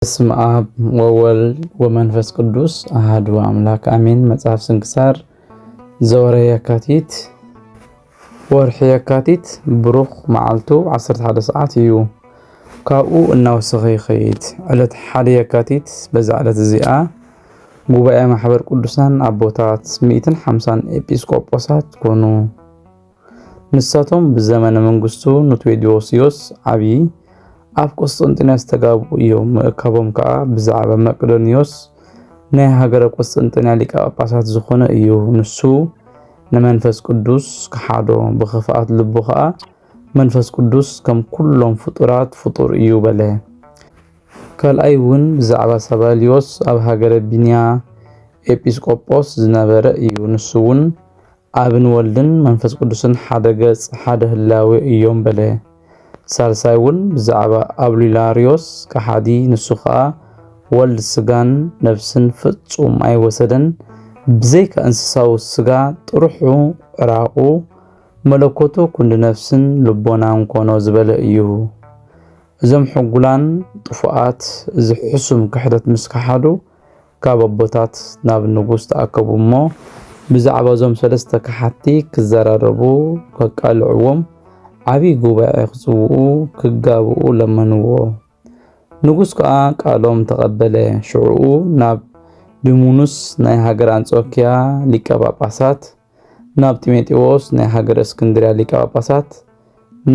በስመ አብ ወወልድ ወመንፈስ ቅዱስ አሐዱ አምላክ አሜን። መጽሐፍ ስንክሳር ዘወርሒ የካቲት። ወርሒ የካቲት ብሩኽ መዓልቱ ዓሰርተ ሓደ ሰዓት እዩ። ካብኡ እናወሰኸ ይኸይድ። ዕለት ሓደ የካቲት፣ በዛ ዕለት እዚኣ ጉባኤ ማሕበር ቅዱሳን ኣቦታት ሚእትን ሓምሳን ኤጲስቆጶሳት ኮኑ። ንሳቶም ብዘመነ መንግስቱ ንቴዎዶስዮስ ዓቢ ኣብ ቁስጥንጥንያ ዝተጋብኡ እዮም። ምእካቦም ከኣ ብዛዕባ መቅዶንዮስ ናይ ሃገረ ቁስጥንጥንያ ሊቀ ጳጳሳት ዝኾነ እዩ። ንሱ ንመንፈስ ቅዱስ ከሓዶ፣ ብኽፍኣት ልቡ ከኣ መንፈስ ቅዱስ ከም ኩሎም ፍጡራት ፍጡር እዩ በለ። ካልኣይ እውን ብዛዕባ ሳባልዮስ ኣብ ሃገረ ቢንያ ኤጲስቆጶስ ዝነበረ እዩ። ንሱ እውን ኣብን ወልድን መንፈስ ቅዱስን ሓደ ገጽ ሓደ ህላዌ እዮም በለ። ሳልሳይ እውን ብዛዕባ ኣብሉላርዮስ ከሓዲ፣ ንሱ ኸኣ ወልድ ስጋን ነፍስን ፍጹም ኣይወሰደን፣ ብዘይካ እንስሳዊ ስጋ ጥርሑ ዕራቑ፣ መለኮቱ ክንዲ ነፍስን ልቦናን ኮኖ ዝበለ እዩ። እዞም ሕጉላን ጥፉኣት እዚ ሕሱም ክሕደት ምስ ከሓዱ፣ ካብ ኣቦታት ናብ ንጉስ ተኣከቡ እሞ፣ ብዛዕባ እዞም ሰለስተ ከሓድቲ ክዘራረቡ ከቃልዕዎም ዓቢ ጉባኤ ክጽውኡ ክጋብኡ ለመንዎ። ንጉስ ከኣ ቃሎም ተቐበለ። ሽዑኡ ናብ ድሙኑስ ናይ ሃገር ኣንጾኪያ ሊቀ ጳጳሳት፣ ናብ ጢሞቴዎስ ናይ ሃገር እስክንድርያ ሊቀ ጳጳሳት፣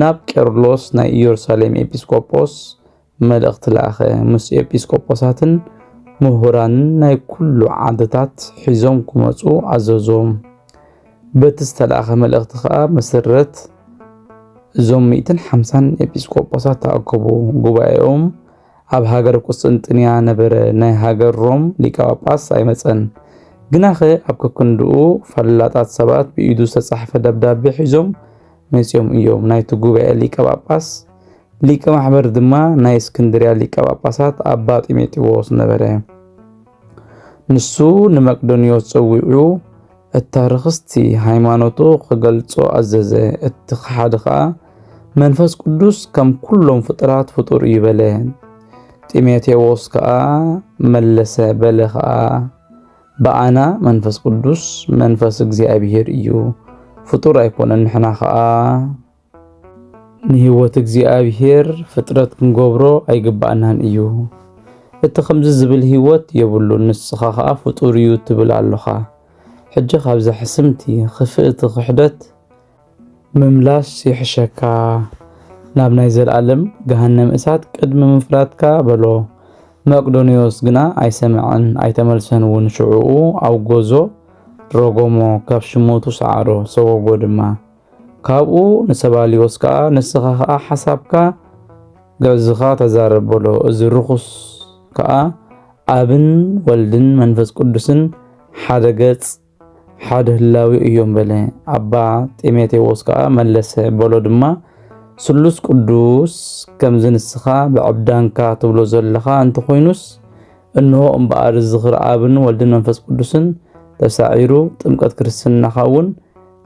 ናብ ቄርሎስ ናይ ኢየሩሳሌም ኤጲስቆጶስ መልእኽቲ ለኣኸ። ምስ ኤጲስቆጶሳትን ምሁራንን ናይ ኩሉ ዓድታት ሒዞም ክመጹ ኣዘዞም። በቲ ዝተለኣኸ መልእኽቲ ኸኣ መሰረት እዞም ሚእትን ሓምሳን ኤጲስቆጶሳት ተኣከቡ። ጉባኤኦም ኣብ ሃገር ቁስጥንጥንያ ነበረ። ናይ ሃገር ሮም ሊቀ ጳጳስ ኣይመጸን። ግናኸ ኣብ ከክንድኡ ፈላጣት ሰባት ብኢዱ ዝተጻሕፈ ደብዳቤ ሒዞም መጺኦም እዮም። ናይቲ ጉባኤ ሊቀ ጳጳስ ሊቀ ማሕበር ድማ ናይ እስክንድርያ ሊቀ ጳጳሳት ኣባ ጢሞቴዎስ ነበረ። ንሱ ንመቅዶንዮስ ጸዊዑ እታ ርኽስቲ ሃይማኖቱ ክገልጾ ኣዘዘ። እቲ ከሓዲ ኸኣ መንፈስ ቅዱስ ከም ኩሎም ፍጡራት ፍጡር እዩ በለ። ጢሞቴዎስ ከኣ መለሰ በለ ኸኣ፣ ብኣና መንፈስ ቅዱስ መንፈስ እግዚኣብሔር እዩ፣ ፍጡር ኣይኮነን። ንሕና ኸኣ ንህይወት እግዚኣብሔር ፍጥረት ክንገብሮ ኣይግባኣናን እዩ። እቲ ከምዚ ዝብል ህይወት የብሉን፣ ንስኻ ኸኣ ፍጡር እዩ ትብል ኣሎኻ። ሕጂ ካብዛ ሕስምቲ ክፍእቲ ክሕደት ምምላስ ይሕሸካ፣ ናብ ናይ ዘለኣለም ገሃነም እሳት ቅድሚ ምፍራድካ በሎ። መቅዶንዮስ ግና ኣይሰምዐን ኣይተመልሰን እውን። ሽዑኡ ኣውገዞ፣ ረጎሞ፣ ካብ ሽሞቱ ሰዓሮ፣ ሰጎጎ ድማ። ካብኡ ንሰባልዮስ ከኣ፣ ንስኻ ከኣ ሓሳብካ ግዕዝኻ ተዛረብ በሎ። እዚ ርኹስ ከኣ ኣብን ወልድን መንፈስ ቅዱስን ሓደ ገጽ ሓደ ህላዌ እዮም በለ። ኣባ ጢሞቴዎስ ከኣ መለሰ በሎ ድማ፣ ስሉስ ቅዱስ ከምዚ ንስኻ ብዕብዳንካ ትብሎ ዘለኻ እንተኾይኑስ፣ እንሆ እምበኣር ዝኽሪ ኣብን ወልድን መንፈስ ቅዱስን ተሳዒሩ፣ ጥምቀት ክርስትናኻ እውን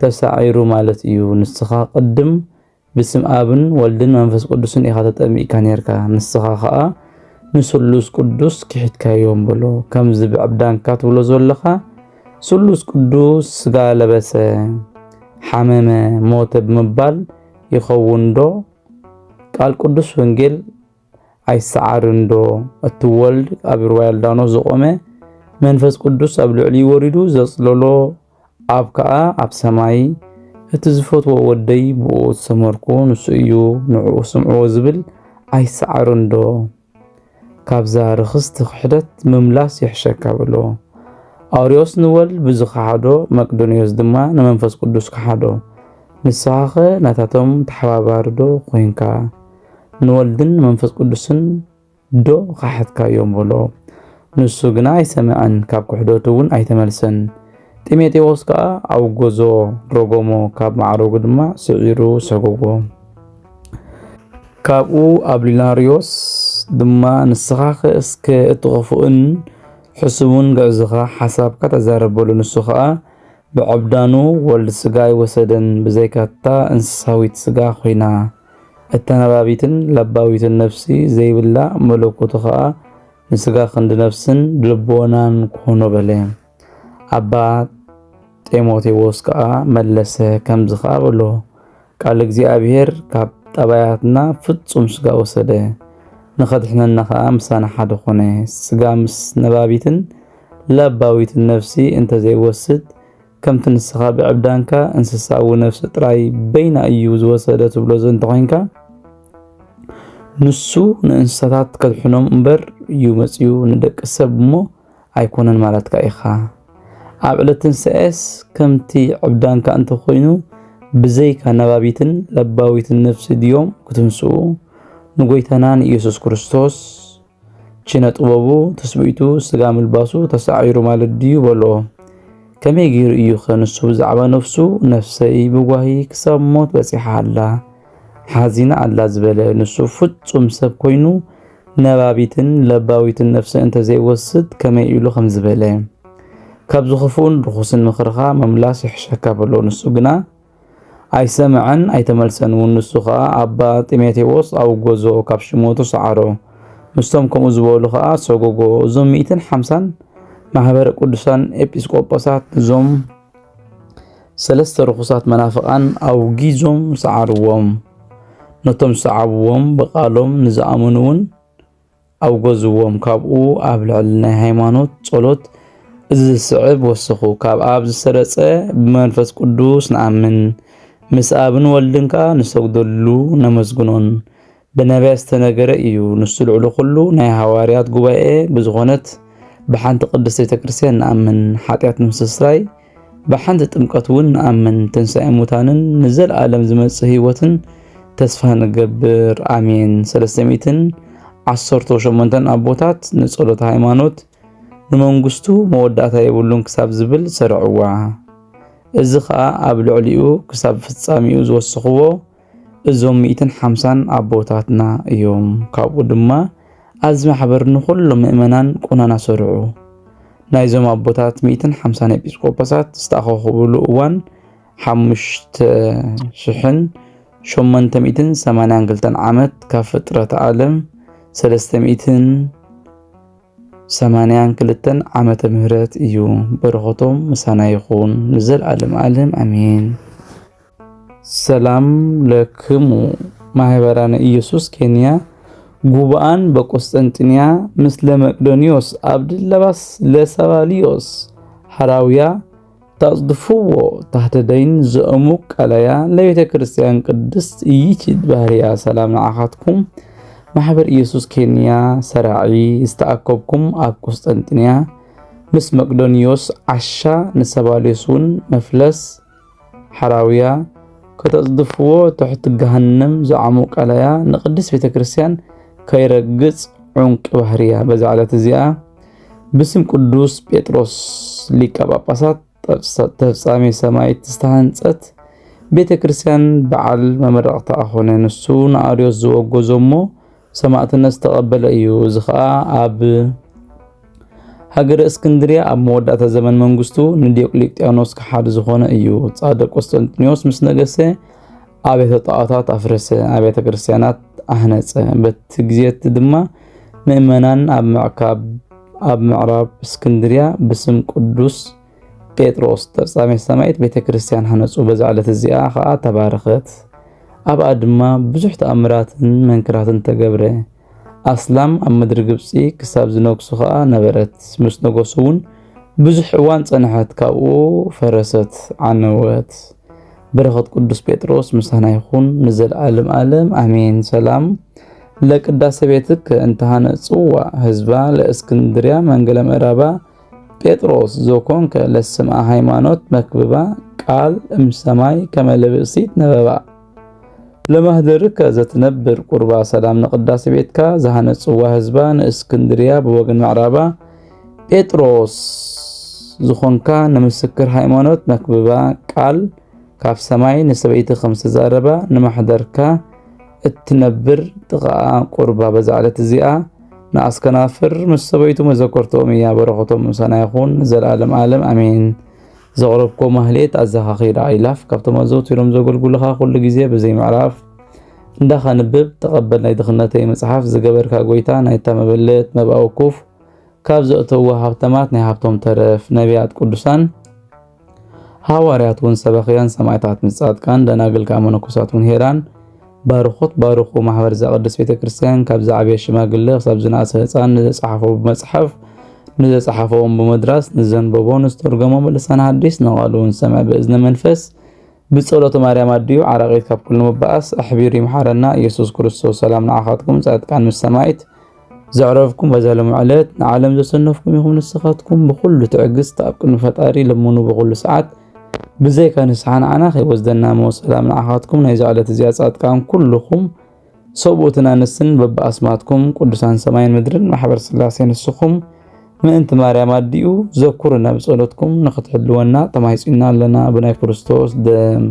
ተሳዒሩ ማለት እዩ። ንስኻ ቅድም ብስም ኣብን ወልድን መንፈስ ቅዱስን ኢኻ ተጠሚቅካ ኔርካ። ንስኻ ኸኣ ንስሉስ ቅዱስ ክሒድካዮም በሎ። ከምዚ ብዕብዳንካ ትብሎ ዘለኻ፣ ስሉስ ቅዱስ ስጋ ለበሰ፣ ሓመመ፣ ሞተ ብምባል ይኸውን ዶ? ቃል ቅዱስ ወንጌል ኣይሰዓርን ዶ? እቲ ወልድ ኣብ ሩባ ዮርዳኖስ ዝቖመ፣ መንፈስ ቅዱስ ኣብ ልዕሊኡ ወሪዱ ዘጽለሎ፣ ኣብ ከኣ ኣብ ሰማይ፣ እቲ ዝፈትዎ ወደይ ብኡ ዝሰመርኩ ንሱ እዩ፣ ንዕኡ ስምዕዎ ዝብል ኣይሰዓርን ዶ? ካብዛ ርኽስቲ ክሕደት ምምላስ ይሕሸካ በሎ። ኣርዮስ ንወልድ ብዝኸሓዶ፣ መቅዶንዮስ ድማ ንመንፈስ ቅዱስ ከሓዶ። ንስኻኸ ናታቶም ተሓባባሪ ዶ ኮይንካ? ንወልድን ንመንፈስ ቅዱስን ዶ ኸሓድካዮም በሎ። ንሱ ግና ኣይሰምዐን፣ ካብ ክሕደቱ እውን ኣይተመልሰን። ጢሞቴዎስ ከኣ ኣውገዞ፣ ረጎሞ፣ ካብ ማዕረጉ ድማ ስዒሩ ሰጎጎ። ካብኡ ኣብሊላርዮስ ድማ፣ ንስኻኸ እስከ እቲ ኽፉእን ሕሱምን ግዕዝኻ ሓሳብካ ተዛረብ በሎ። ንሱ ኸኣ ብዕብዳኑ ወልድ ስጋ ኣይወሰደን፣ ብዘይካታ እንስሳዊት ስጋ ኾይና፣ እተናባቢትን ለባዊትን ነፍሲ ዘይብላ፣ መለኮቱ ኸኣ ንስጋ ክንዲ ነፍስን ልቦናን ኩኑ በለ። ኣባ ጢሞቴዎስ ከኣ መለሰ፣ ከምዚ ከኣ በሎ፣ ቃል እግዚኣብሔር ካብ ጠባያትና ፍጹም ስጋ ወሰደ፣ ንኸድሕነና ከኣ ምሳና ሓደ ኾነ። ስጋ ምስ ነባቢትን ለባዊትን ነፍሲ እንተዘይወስድ፣ ከምቲ ንስኻ ብዕብዳንካ እንስሳዊ ነፍሲ ጥራይ በይና እዩ ዝወሰደ ትብሎ እንተኾይንካ፣ ንሱ ንእንስሳታት ከድሕኖም እምበር እዩ መጺኡ፣ ንደቂ ሰብ እሞ ኣይኮነን ማለትካ ኢኻ። ኣብ ዕለት ትንሳኤስ ከምቲ ዕብዳንካ እንተኾይኑ፣ ብዘይካ ነባቢትን ለባዊትን ነፍሲ ድዮም ክትንስኡ? ንጎይታና ንኢየሱስ ክርስቶስ ኪነ ጥበቡ፣ ትስብእቱ፣ ስጋ ምልባሱ ተሳዒሩ ማለት ድዩ? በሎ። ከመይ ገይሩ እዩኸ ንሱ ብዛዕባ ነፍሱ፣ "ነፍሰይ ብጓሂ ክሳብ ሞት በጺሓ ኣላ፣ ሓዚና ኣላ" ዝበለ? ንሱ ፍጹም ሰብ ኮይኑ፣ ነባቢትን ለባዊትን ነፍሲ እንተዘይወስድ ከመይ ኢሉ ከም ዝበለ? ካብዚ ክፉእን ርኹስን ምኽርኻ ምምላስ ይሕሸካ በሎ። ንሱ ግና ኣይሰምዐን ኣይተመልሰን እውን። ንሱ ኸኣ ኣባ ጢሞቴዎስ ኣውገዞ፣ ካብ ሽሞቱ ሰዓሮ። ምስቶም ከምኡ ዝበሉ ኸኣ ሰጎጎ። እዞም ሚእትን ሓምሳን ማሕበረ ቅዱሳን ኤጲስቆጶሳት እዞም ሰለስተ ርኹሳት መናፍቓን ኣውጊዞም ሰዓርዎም። ነቶም ዝሰዓብዎም ብቓሎም ንዝኣመኑ እውን ኣውገዝዎም። ካብኡ ኣብ ልዕሊ ናይ ሃይማኖት ጸሎት እዚ ዝስዕብ ወሰኹ። ካብ ኣብ ዝሰረጸ ብመንፈስ ቅዱስ ንኣምን፣ ምስ ኣብን ወልድን ከኣ ንሰግደሉ ነመስግኖን። ብነቢያት ዝተነገረ እዩ። ንሱ ልዕሊ ኩሉ ናይ ሃዋርያት ጉባኤ ብዝኾነት ብሓንቲ ቅድስት ቤተ ክርስቲያን ንኣምን። ሓጢኣት ንምስስራይ ብሓንቲ ጥምቀት እውን ንኣምን። ትንሳኤ ሙታንን ንዘለኣለም ዝመጽእ ህይወትን ተስፋ ንገብር። ኣሜን። ሰለስተ ሚእትን ዓሰርተ ሸሞንተን ኣቦታት ንጸሎት ሃይማኖት ንመንግስቱ መወዳእታ የብሉን ክሳብ ዝብል ሰርዕዋ። እዚ ኸኣ ኣብ ልዕሊኡ ክሳብ ፍጻሜኡ ዝወሰኽዎ እዞም ሚእትን ሓምሳን ኣቦታትና እዮም። ካብኡ ድማ ኣብዚ ማሕበር ንኹሎም ምእመናን ቁናና ሰርዑ። ናይዞም ኣቦታት ሚእትን ሓምሳን ኤጲስቆጶሳት ዝተኣኻኸብሉ እዋን ሓሙሽተ ሽሕን ሸሞንተ ሚእትን ሰማንያን ክልተን ዓመት ካብ ፍጥረት ዓለም ሰለስተ ሚእትን ሰማንያን ክልተን ዓመተ ምህረት እዩ። በረኸቶም ምሳና ይኹን ንዘለዓለም ዓለም ኣሜን። ሰላም ለክሙ ማህበራነ ኢየሱስ ኬንያ ጉባኣን በቆስጠንጥንያ ምስለ መቅዶንዮስ ኣብድለባስ ለሰባልዮስ ሐራውያ ታጽድፍዎ ታህተ ደይን ዘእሙቅ ቀለያ ለቤተ ክርስቲያን ቅድስት ኢይችድ ባህርያ። ሰላም ንዓኻትኩም ማሕበር ኢየሱስ ኬንያ ሰራዒ ዝተኣከብኩም ኣብ ቁስጠንጥንያ ምስ መቅዶንዮስ ዓሻ ንሰባልዮስ እውን መፍለስ ሐራውያ ከተጽድፍዎ ትሕቲ ገሃነም ዝዓሙ ቀለያ ንቅድስት ቤተ ክርስቲያን ከይረግጽ ዑንቂ ባህርያ። በዛ ዕለት እዚኣ ብስም ቅዱስ ጴጥሮስ ሊቀ ጳጳሳት ተፍጻሜ ሰማይት ዝተሃንጸት ቤተ ክርስቲያን በዓል መመረቕታ ኮነ። ንሱ ንኣርዮስ ዝወገዞ እሞ ሰማዕትነት ዝተቐበለ እዩ። እዚ ኸኣ ኣብ ሃገረ እስክንድርያ ኣብ መወዳእታ ዘመን መንግስቱ ንዲዮቅሊጥያኖስ ከሓዲ ዝኾነ እዩ። ጻድቅ ቆስጠንጢኖስ ምስ ነገሰ ኣብያተ ጣዖታት ኣፍረሰ፣ ኣብያተ ክርስቲያናት ኣህነጸ። በቲ ግዜ እቲ ድማ ምእመናን ኣብ ምዕካብ ኣብ ምዕራብ እስክንድርያ ብስም ቅዱስ ጴጥሮስ ተጻሜ ሰማይት ቤተ ክርስቲያን ሃነጹ። በዛ ዕለት እዚኣ ኸኣ ተባረኸት። ኣብኣ ድማ ብዙሕ ተኣምራትን መንክራትን ተገብረ። ኣስላም ኣብ ምድሪ ግብጺ ክሳብ ዝነግሱ ኸኣ ነበረት። ምስ ነገሱ እውን ብዙሕ እዋን ጸንሐት፣ ካብኡ ፈረሰት፣ ዓነወት። በረኸት ቅዱስ ጴጥሮስ ምሳና ይኹን ንዘለዓለም ዓለም ኣሜን። ሰላም ለቅዳሴ ቤትከ እንተ ሃነጽዋ ህዝባ ለእስክንድርያ መንገለ ምዕራባ ጴጥሮስ ዘኮንከ ለስምዓ ሃይማኖት መክብባ ቃል እምሰማይ ከመ ለብእሲት ነበባ። ለማህደርከ ዘትነብር ቁርባ ሰላም ንቅዳሴ ቤትካ ዝሃነጽዋ ህዝባ ንእስክንድርያ ብወገን ምዕራባ ጴጥሮስ ዝኾንካ ንምስክር ሃይማኖት መክብባ ቃል ካብ ሰማይ ንሰበይቲ ከም ዝተዛረባ ንማሕደርካ እትነብር ጥቓኣ ቁርባ በዛ ዕለት እዚኣ ንኣስከናፍር ምስ ሰበይቱ መዘከርትኦም እያ። በረኸቶም ምሳና ይኹን ንዘለዓለም ዓለም ኣሜን። ዘቕረብኮ ማህሌት ኣዘኻኺራ ኣይላፍ ካብቶም ኣዘውቲሮም ዘገልግሉኻ ኩሉ ግዜ ብዘይ ምዕራፍ እንዳኸንብብ ተቐበል ናይ ድኽነተይ መጽሓፍ ዝገበርካ ጎይታ ናይታ መበለት መብኣዊ ኩፍ ካብ ዘእተዎ ሃብተማት ናይ ሃብቶም ተረፍ ነቢያት ቅዱሳን ሃዋርያት እውን ሰበኽያን ሰማዕታት ምስ ጻድቃን ደናግል ከኣ መነኮሳት እውን ሄራን ባርኾት ባርኹ ማሕበር እዛ ቅድስት ቤተ ክርስቲያን ካብ ዝዓበየ ሽማግለ ክሳብ ዝነኣሰ ህፃን ንዘጸሓፎ ብመጽሓፍ ንዘጸሓፎ እውን ብምድራስ ንዘንበቦ ንዝተርጎሞ ብልሳን ሓዲስ ንቓሉ እውን ሰምዕ ብእዝነ መንፈስ ብጸሎተ ማርያም ኣዲኡ ዓራቒት ካብ ኩሉ ምባኣስ ኣሕቢሩ ይምሓረና። ኢየሱስ ክርስቶስ ሰላም ንዓኻትኩም ጻድቃን ምስ ሰማይት ዘዕረፍኩም በዛ ሎም ዕለት ንዓለም ዘሰነፍኩም ኢኹም። ንስኻትኩም ብኹሉ ትዕግስት ኣብ ቅድሚ ፈጣሪ ለምኑ። ብኹሉ ሰዓት ብዘይካ ንስሓ ንዓና ከይወስደና እሞ ሰላም ንዓኻትኩም። ናይዛ ዕለት እዚኣ ጻድቃን ኩልኹም ሰብኡትን ኣንስትን በብኣስማትኩም ቅዱሳን ሰማይን ምድርን ማሕበር ስላሴ ንስኹም ምእንቲ ማርያም ኣዲኡ ዘኩርና ብጸሎትኩም ንኽትሕልወና ተማሂጺና ኣለና ብናይ ክርስቶስ ደም።